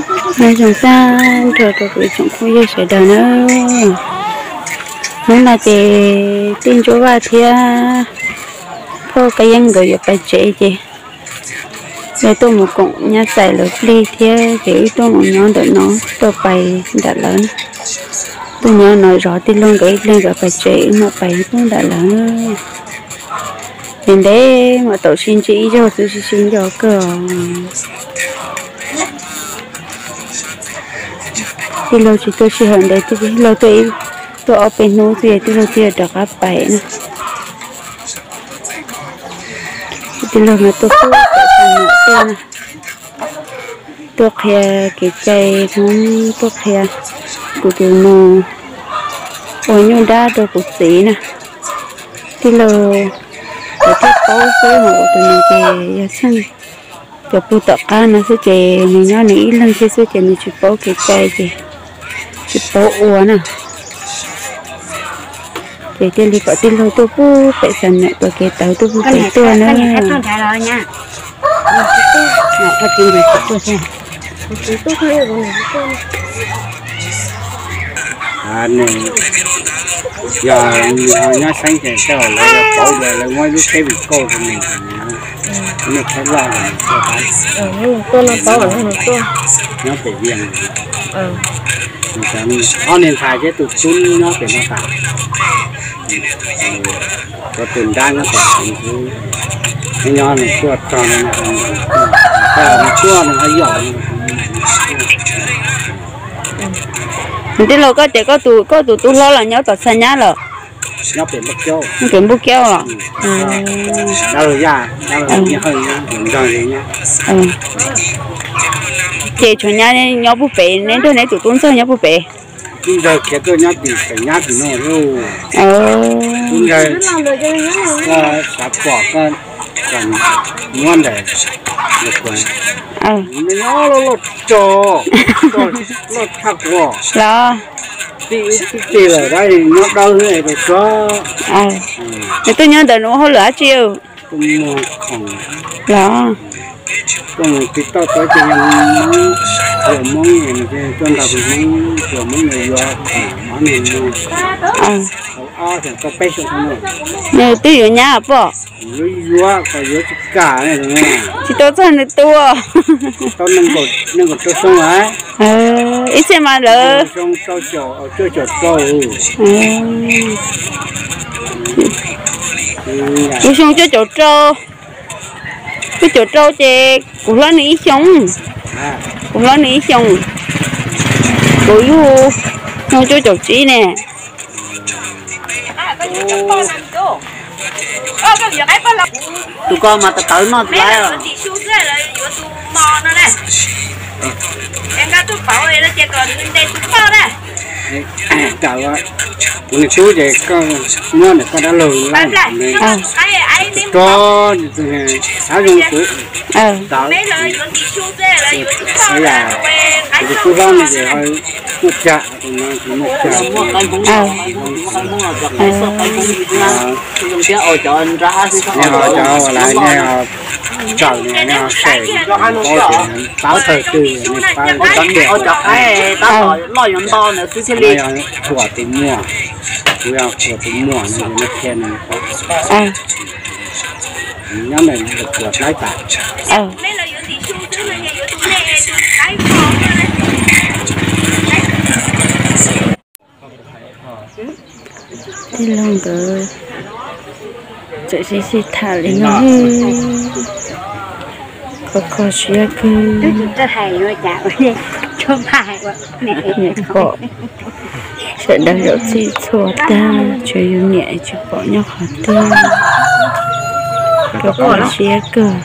Nyob zoo tag nrho rau kuv ib tsoom phooj ywg sawv daws na. Hnub no ces tij Ntsuab Vaj thiab phauj Kab Yeeb nkawd yuav pais tsev ces lawv tuaj mus koom nyab tais lawv plig thiab ces wb tuaj mus nyob ntawm no, tuaj pais nram lawv na. Tuaj nyob no zov tij laug nkawd ib pliag nkawd pais tsev wb mam pais pub nram lawv na. Ces ntev mas tau sib ntsib ib zaug xwb sib sib nco kawg. Tij laug tsis tuaj sij hawm ntev, tij laug tuaj ob peb hnub xwb tij laug thiaj rov qab pais na. Tij laug no tuaj pub pem xeem nyuam tuaj na, tuaj qhia kev cai Hmoob, tuaj qhia kuv tus nus ua nyuj dab rau kuv txiv na. Tij laug lawv thiaj paub xwb, hos kuv tus nus ces yog txheej cov pug tom qab no xwb ces nws nyob nws ib leeg thiab xwb ces nws tsis paub kev cai ces tsis paub ua na. Ces thiaj li kom tij laug tuaj pub pem xeem nyuam tuav kev tawv tuaj pub pem tuaj na. Nws yog nws ho nyob xeeb ces lawv yuav paub tias lawv muab lub tsheb vim kauj rau nws, nej tsheb loj, nyob pem Vias, ob niag ntxhais thiab tus tub nyob pem no tas, cov tus nrab nyob pem xeev xwb, nyob nws tuaj txog, nws tuaj nws ho yom. Tij laug, koj tias koj tus tub hlob los nyob tom Txhas Nyab los? Nyob pem Npub Kiaub los? Ces tshuav nyab nyob puag pem, neb nrog neb tus tub ntxawg nyob puag pem. Tub ntxawg khiav tuaj nyob tim Txhas Nyab tim no. Tub ntxawg, koj xav pom koj kom muab ntawm, nws nyob loj loj tso, loj tshaj kuv los. Tij, tij lawm dab tsi nyob dawb rau tso. Nws tuaj nyob ntawm nws ua hauj lwm dab tsi? Tuaj muag khoom los? Tuaj mus tiv toj tau ces yog Hmoob, yog Hmoob, tuaj nrog Hmoob, yog Hmoob nws yuav khoom mov nws muag. Thaum ob xyoo tau peb xyoo no. Nws twb yuav nyab pom? Yuav, yuav kom yuav tsis kam. Tsis tau txog nws tuaj. Tau nees nkaum rau xyoo lawm. Ib txhia mas lawv xyoo rau caum, cuaj caum rau. Kuv xyoo cuaj caum rau, cuaj caum rau ces kuv hlob nws ib xyoos. Kuv hlob nws ib xyoos, kuv yug xyoo cuaj caum tsib ne. Tus ko mas tawv tawv noj tsis laib. Kuv niag tub ces koj muab ntawm koj dab laug laij, tso, xav zoo kuv, tawv, kuv tus tub hlob no ces muaj cag, muaj cag. Cov lawv nej tsaws, nej sem, paub tias paub thaum twg, nej paub cov tias loj yuav nto ntawd xwb thiaj li. Yog kuv tus muam, kuv yog kuv tus muam no, nws qhia nws, nyob ntawm kuv laib tas. Tij laug nkawd txawm sib sib tham li no, kho kho siab kawg. Niam pom sawv daws zaum txij txhua tag, tshuav yus niam tsis pom nyob qhov twg, kho kho siab kawg.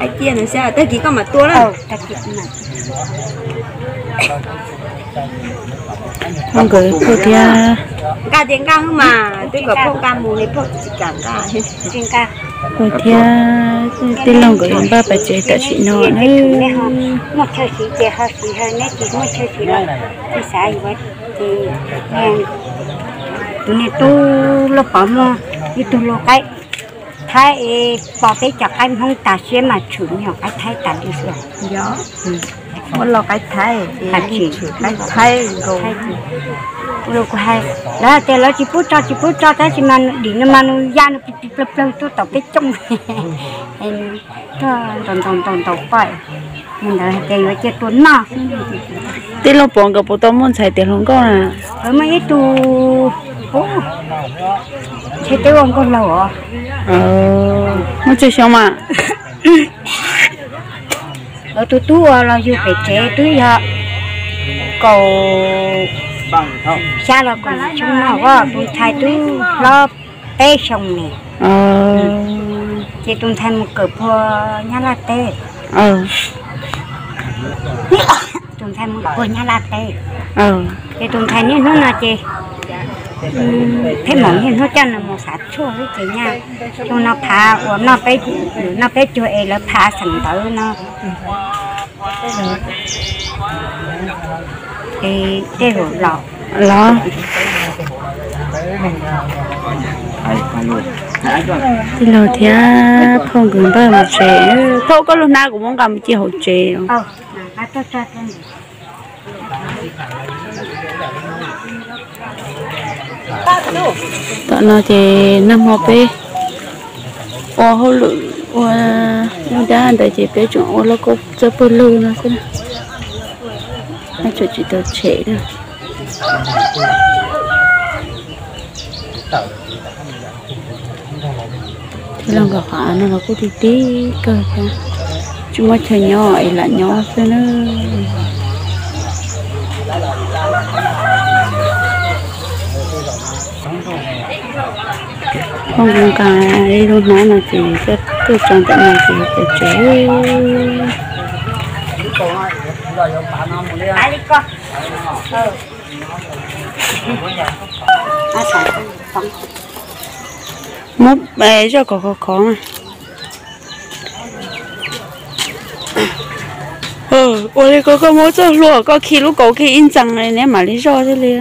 Hais kiag no xwb, tag kis koj mam tuaj na. Phauj nkawd phauj thiab. Nqa ces nqa xwb mas, twb kom phauj nqa mus ne, phauj tsis kam nqa. Phauj thiab tij laug nkawd yuav npaj pais tsev tam sim no na. Muaj chaw siv ces ho siv, neb tsis muaj chaw siv los tsis xav yuav ces, tus niag tub Lauj Pov muaj ib tug lau qaib, Thaib es pom peb cov qaib Hmoob tas siab mas tshwm me nyuam qaib Thaib tas li xwb. Ua los qaib Thaib, tshwm qaib Thaib. Kuv hais, lawv hais tias lawv tsis pub tso tsis pub tso tab sis mas nws dim no mas nws ya nws plig plig plawg plawg tuaj tom peb cooj. Tuaj ntaus ntaus ntaus ntaus poj, mus ntawd hais tias yuav cia tua noj xwb. Tij laug Pov nkawd puas tau muaj ntxhais tiav hluas nkauj na? Muaj ib tug, ntshe twb ua nkauj laug os. Muaj tsawg xyoo mas? Lawv tus tub uas los yug pem tsev twb yog kaum xya los kaum yim xyoo no, tus ntxhais twb hlob peb xyoo ne. Ces tus ntxhais mus kawm puag Nyab Laj teb. Tus ntxhais mus puag Nyab Laj teb. Ces tus ntxhais niaj hnub no ces pheej mam niaj hnub coj nws mus xav tshuaj xwb ces nyaj xyoo no phav uas noj peb, noj peb caug es lawv phav xeem ntawd no. Es tej zaum los, los, tij laug thiab phauj nkawd npaj mus tsev. Phauj, koj lub hnab kuv muab nqa mus cia hauv tsev. Tom no ces nag hmo peb ua hauj lwm ua lub dab ntawd ces peb tseem ua lauj kaub txawj pawg lug no xwb. Tseem tsis tau tshem na. Tij laug nkawd qhov av no los kuj ti ti kawg thiab, tsis muaj chaw nyob es lam nyob xwb na. Phauj nkawd nqa ib lub hnab no ces coj tuaj tso ntawm no ces pem tsev. Muab zoj kom khov khov. Ua li ko koj muab txoj hlua koj khi lub kaus khi ib ntxees neb mam li zoj thiaj li.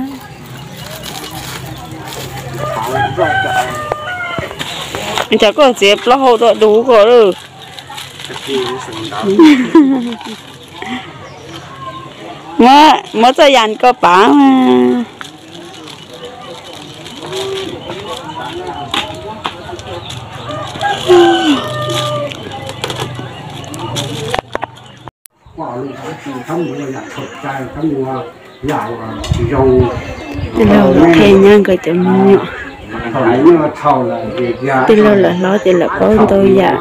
Cas koj txiav plaub hau tuaj dub ko lawm. Muab, muab txoj yas koj pav. Tij laug los qhia nyab nkawd cov me nyuam. Tij laug lawv hlob ces lawv paub ntau yam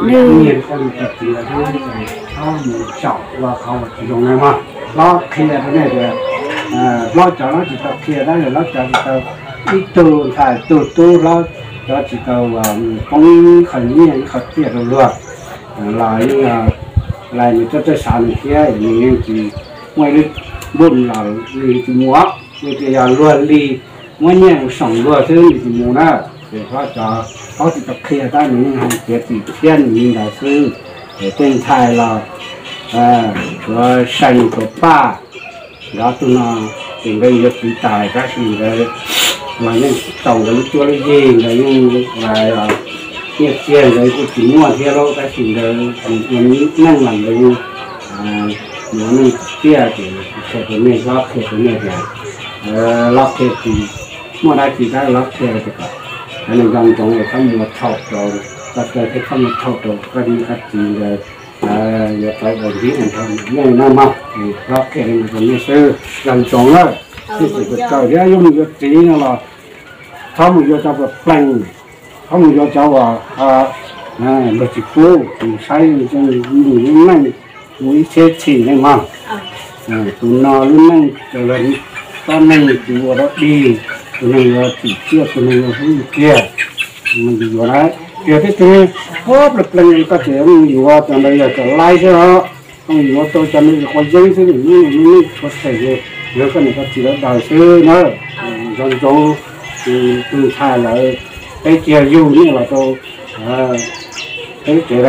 nawb. Hlob qhia rau nej tias, hlob cov hlob tsis tau qhia tab sis hlob cov tsis tau, ib tug ntxhais tug tub hlob cov tsis tau poob ib qho nyiaj ib qho txiaj rau luag los yeej, lais nws tuaj txawj xav nws thiab nws yeej tsis muaj ib lub npum los nws tsis mus, nws tias yog luag li muab nyiaj mus soom luag xwb nws tsis mus na. Ces hlob cov, hlob tsis tau qhia tab nws yeej hais tias txiv thiab nws li ntawd xwb. Ces tej ntxhais los tsuav sai nws tus paj, nkawd tus no ces nkawd yuav txiv tas tab sis nkawd los yeej tau nkawd lub cuab lub yig, nkawd yeej nyiaj txiag nkawd kuj tsis muaj thiab lauj, tab sis nkawd mus ua neej los nkawd yeej mus ua neej tiag. Ces qhia rau nej, hlob qhia rau nej tias, hlob qhia tsis muaj dab tsi tab hlob qhia tias kom nco ntsoov es txhob mus ua txhaum rau, koj thiaj txhob mus txhaum rau koj niam koj txiv nkawd, yuav tau ua ntxiv ua nrho nej no mog. Hlob qhia li no rau nej xwb, nco ntsoov na. Nej tsis kawm thiab yuav mus yuav txiv no los txhob mus yuav cov uas plees, txhob mus yuav cov uas luag tsis pub, mus saib mus lub neej, mus ib txhiab txhis neej mog. Tus no lub neej, tus neeg tus ua dog dig, tus neeg yuav tsim txiaj, tus neeg yuav hlub kiag, mus yuav na. Tias tej tug ua plees plees koj tseem mus yuav, cov ntawd yog cov laib xwb os. Koj mus yuav tau cov neeg quav yeeb xwb, nws lub neej tshuav tshem, yog koj niam koj txiv lawv daws xwb na. Nco ntsoov, tus ntxhais lawv, peb tsis yog yug nej los rau peb tsev,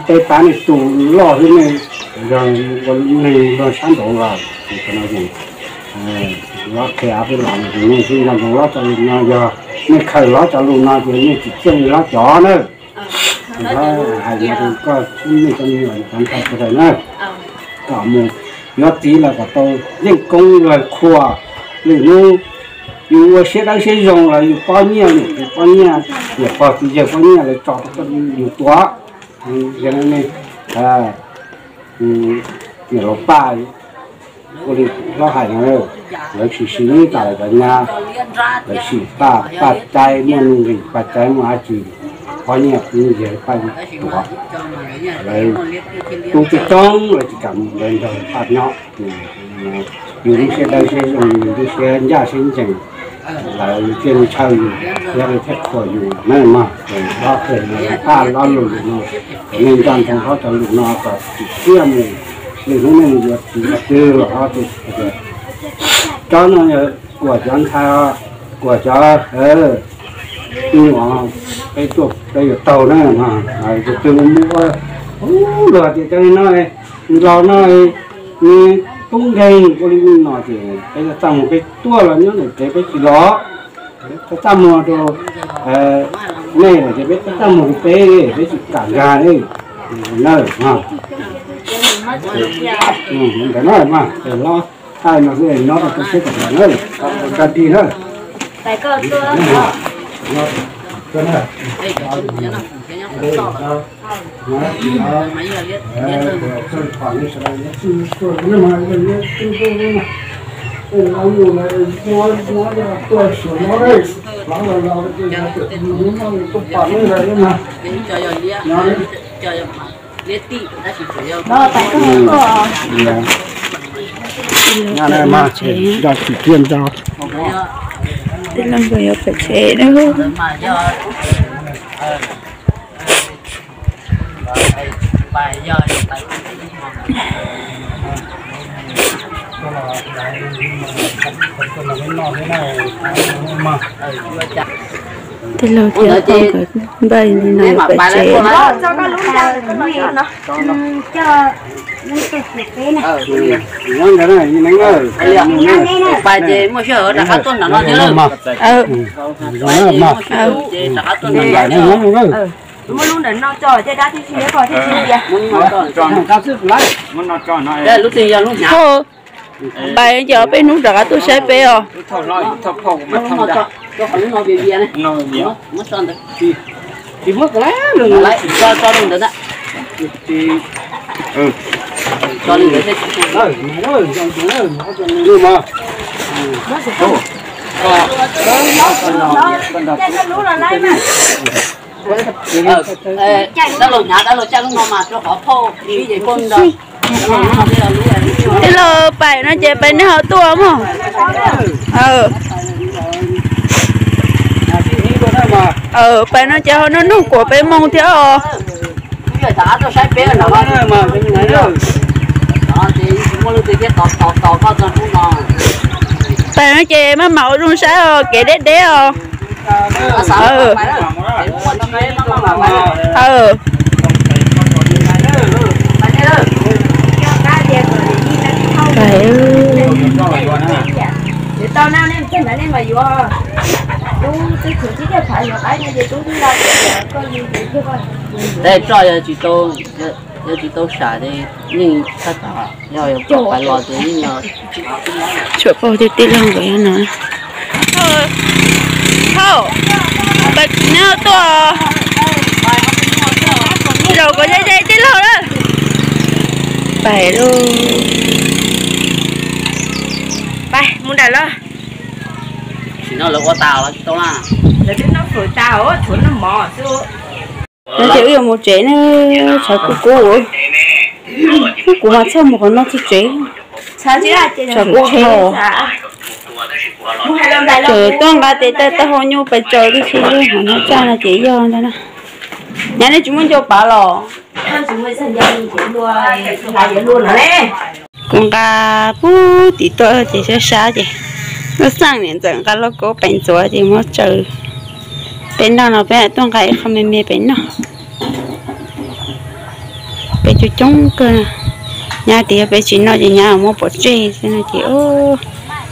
peb pab nej tu loj xwb, nej yog ua neeg luag sab nraud los. Hlob qhia peb los nej xwb, nco ntsoov hlob cov lus no, yog nej khaws hlob cov lus no ces nej tsis txawj li hlob cov na. Hais no rau koj tub neej tub nyuam cov ntxhais sawv daws na, kom mus yuav txiv los kom tau yeej koob luag qhua. Lwm hnub yus ua siab dawb siab zoo los yus pob nyiaj, yus pob nyiaj, yus pog txiv yawg pob nyiaj lawv tso rau koj yus tuav. Yog li, niam laus Paj, ua li hlob hais no, lawv sim sim neb tas lawv cov nyab, lawv sim Paj, Paj Caib muaj nuj nqis, Paj Caib muaj dab tsi, pob nyiaj pub yawg Paj tuav. Lawv tub coob coob lawv tsis kam mus lawv nrog Paj nyob. Yus lub siab dawb siab zoo, yus lub siab ncaj siab ncees, lawv thiaj li ntshaw yus, thiaj li thiaj qhuas yus na mog. Hlob hais no, Paj hlob lus lus no, kom nej nco ntsoov hlob cov lus no kom tsis txiaj mus, lwm hnub nej mus yuav txiv qhov twg los hlob tias, tsob no yog kuam cov ntxhais, kuam cov me nyuam, peb tuaj peb yuav taug na mog. Tus twg mus ua, ub, luag tias cov no, nplaus no, nws tub nkeeg ua li no ces peb txaj muag peb tuaj los nyob ntawm tsev peb tsis los. Peb txaj muag rau nej lawm ces peb txaj muag rau peb, peb tsis kam nkag na. Ntawd na mas, hlob hais no xwb, nyob rau toj siab tom ntawd na, koj dig na. Tij laug nkawd yuav pem tsev na. Tij laug thiab pog nkawd npaj li no yuav pem tsev. Pais ces muaj sij hawm rov qab tuaj nram no thiab lawm. Pais ces muaj sij hawm ces rov qab tuaj nram no. Lub twg yog lub hnyav. Pais ces ob peb hnub rov qab tuaj saib peb os. Dab laug hnyav, dab laug caj lub no mas rau qhov phauj ib yam poj ntawd. Tij laug, pais no ces pais nej ho tuaj mog. Pais no ces ho nug nug kuam peb moo thiab os. Pais no ces maj mam ua zoo saib os, kev deb deb os. Tej roj yog tsis tau, yog tsis tau sam ces yeej txhaj tau, yog pais los ces yeej. Tshuav pog thiab tij laug nkawd no. Hauj, pais neb tuaj. Zaum kom ze ze tij laug lawm. Pais lauj. Pais mus nram lawm. Tam no ces wb yuav mus tsev ne, tshav kub kub. Kuv mas txhob mus qhov no txog tsev, tshav kub kub. Ces tuaj nqa tes taw taub hau nyuj pes tsawg tib si, qhov no txaj no ces yog ntag na. Nyab, nej tsis muaj ncauj pav los? Kuv nqa puag tim tuaj ces sab sab ces, lub xeej niam ntxawm nqa lauj kaub pes ntxuav ces muab tsaws. Peb noj no peb tuaj nqa ib qho me me pem noj. Peb coob coob kawg. Nyab tias yog peb tsis noj ces nyab muab pov tseg xwb no ces,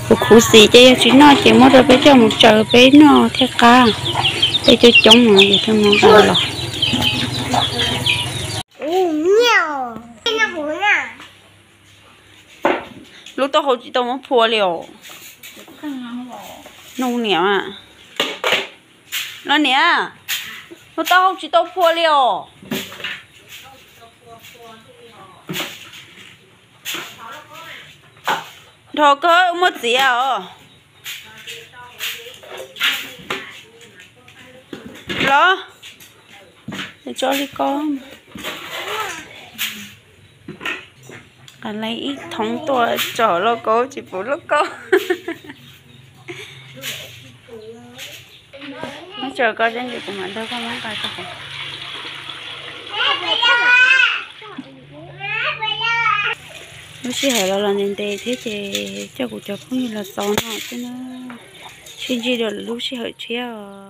kuv khuv xim ces yog tsis noj ces muab rau peb coj mus tsaws peb noj thiaj qab. Peb coob coob no ces thiaj muab nqa los. Lub taub hau tsis tau muab phua li os. Nug niam. Los niam, lub taub hau tsis tau phua li os. Dhau kawg muaj txiav os. Los, tso li ko. Qa lais ib thoob tuaj tso lauj kaub tsis pum lauj kaub. Muab tso koj seb kuv mam nrog koj muab nqa tso. Lub sij hawm los los ntev ntev thiab ces coj kuv cov phooj ywg los txaus no xwb na. Sib ntsib dua lwm lub sij hawm tshiab os.